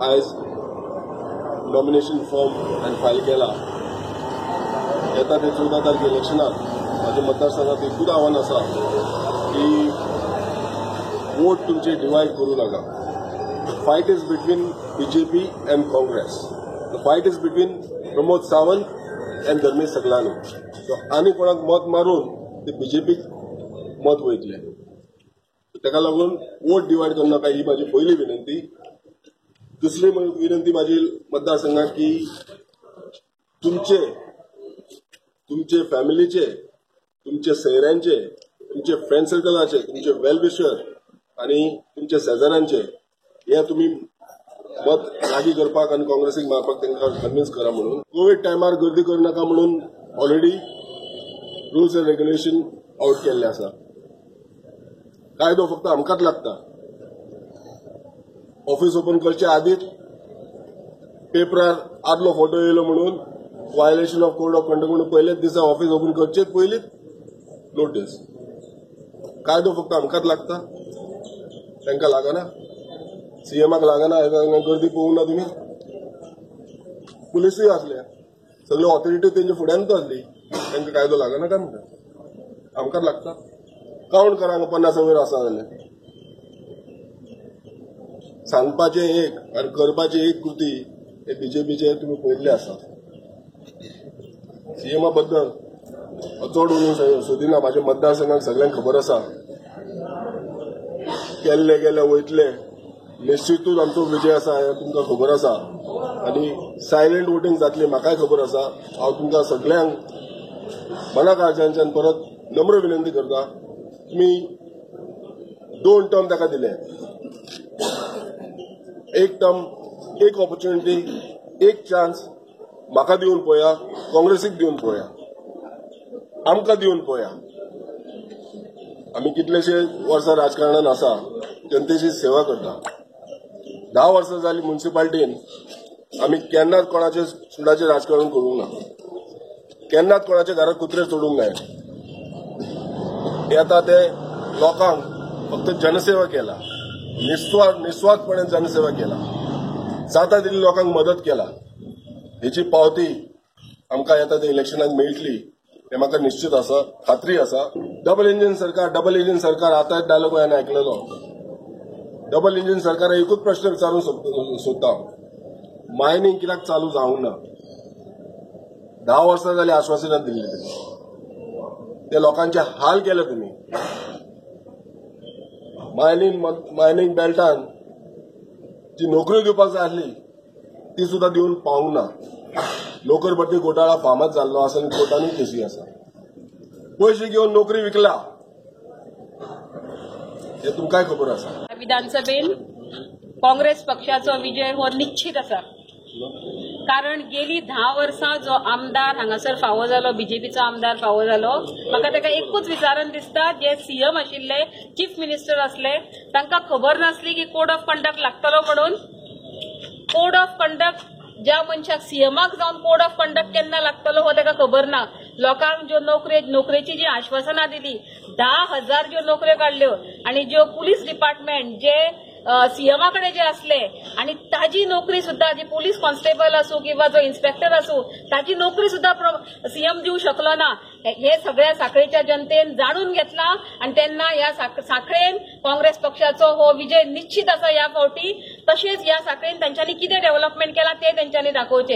आयज nomination form हांवें file केला. येता ते 14 तारखे इलेक्शनाक म्हाज्या मतदारसंघात एकूच आव्हान आसा की वोट तुमचे डिवायड करूं नाका. The fight is between BJP and Congress. The fight is between Pramod Sawant and Dharmesh Saklani. So आनी कोणाक मत मारून ते बीजेपीक मत वयतले. ताका लागून वोट डिवायड करूं नाका ही म्हाजी पयली विनंती. दुसरी विनंती म्हाजी मतदारसंघात की तुमचे तुमचे फॅमिलीचे, तुमचे सैऱ्यांचे, तुमचे फ्रेंड सर्कलाचे, तुमचे वेल विशर आनी तुमच्या शेजाऱ्यांचे हे तुमी मत लागीं करपाक आनी काँग्रेसीक मारपाक तांकां कन्विन्स करा म्हणून. कोवीड टायमार गर्दी करूं नाका म्हणून already rules and regulation out केल्ले आसा. कायदो फक्त आमकांच लागता. ऑफिस ओपन करचे आदींच पेपरार आदलो फोटो येयलो म्हणून violation of code of conduct म्हणून पयलेच दिसा ऑफिस ओपन करचेच पयलींच नोटीस. कायदो फक्त आमकांच लागता, तांकां लागना. सीएमाक लागना. गर्दी पळोवंक ना तुमी. पुलिसूय आसले, सगळे ऑथॉरिटी तेंच्या फुड्यानूच आसली. तांकां कायदो लागना काय म्हणटा? आमकांच लागता. कावंट करा 50 वयर आसा जाल्यार. सांगपाचें एक आनी करपाचें एक कृती हे बीजेपीचे तुमी पळयल्ले आसा. सीएमा बद्दल चड उलोवंक सोदिना. म्हाज्या मतदारसंघाक सगळ्यांक खबर आसा. केल्ले गेले वयतले निश्चितूच आमचो विजय आसा हें तुमकां खबर आसा. आनी सायलंट वोटींग जातली म्हाकाय खबर आसा. हांव तुमकां सगळ्यांक मना काळजांच्यान परत नम्र विनंती करता, तुमी 2 टर्म ताका दिले. एक टर्म, एक ऑपॉर्च्युनिटी, एक चान्स म्हाका दिवन पळया, काँग्रेसीक दिवन पळया, आमकां दिवन पळया. आमी कितलेशे वर्सां राजकारणान आसा, जनतेची सेवा करता. 10 वर्सां जाली म्युनिसिपालिटीन आमी केन्नाच कोणाचे सुडाचें राजकारण करूंक ना, केन्नाच कोणाच्या घरात कुत्रे चडूंक नाय. येता ते लोकांक फक्त जनसेवा केला, निस्वार्थपणे जनसेवा केला, जाता तितली लोकांक मदत केला. हेची पावती आमकां येता ते इलेक्शनाक मेळटली हें म्हाका निश्चित आसा, खात्री आसा. डबल इंजीन सरकार, डबल इंजीन सरकार आतांच डायलॉग हांवें आयकलेलो. डबल इंजीन सरकार एकूच प्रश्न विचारूंक सोदता, मायनींग कित्याक चालू जावंक ना? 10 वर्सां जालीं आश्वासनां दिल्लीं तुमी, ते लोकांचे हाल केले तुमी. मायनींग बेल्टान जी नोकरी दिवपाक जाय आसली ती सुद्दां दिवन पावूंक ना. नोकर भरती घोटाळा फामाद जाल्लो आसा आनी कोर्टानूय केसी आसा. पयशे घेवन नोकरी विकला हें तुमकांय खबर आसा. विधानसभेन काँग्रेस पक्षाचो विजय हो निश्चित आसा. कारण गेली 10 वर्सां जो आमदार हांगासर फावो जालो, बीजेपीचो आमदार फावो जालो, म्हाका ताका एकूच विचारन दिसता, जे सीएम आशिल्ले, चीफ मिनिस्टर आसले, तांकां खबर नासली की कोड ऑफ कंडक्ट लागतलो म्हणून. कोड ऑफ कंडक्ट ज्या मनशाक सीएमाक जावन कोड ऑफ कंडक्ट केन्ना लागतलो हो ताका खबर ना. लोकांक ज्यो नोकरेची जी आश्वासनां दिली, 10,000 ज्यो नोकऱ्यो काडल्यो आनी ज्यो पुलीस डिपार्टमेंट जे सीएमा कडेन जे असले आनी ताजी नोकरी सुद्दां, जी पुलीस कॉन्स्टेबल आसूं किंवा जो इन्स्पेक्टर आसूं, ताजी नोकरी सुद्दां सीएम दिवं शकलो ना. हे सगळ्या साखळेच्या जनतेन जाणून घेतला आनी तेन्ना ह्या साखळेन काँग्रेस पक्षाचो हो विजय निश्चित आसा ह्या फावटी. तशेंच ह्या साखळेन तांच्यांनी कितें डेव्हलपमेंट केलां तें तेंच्यांनी दाखोवचें.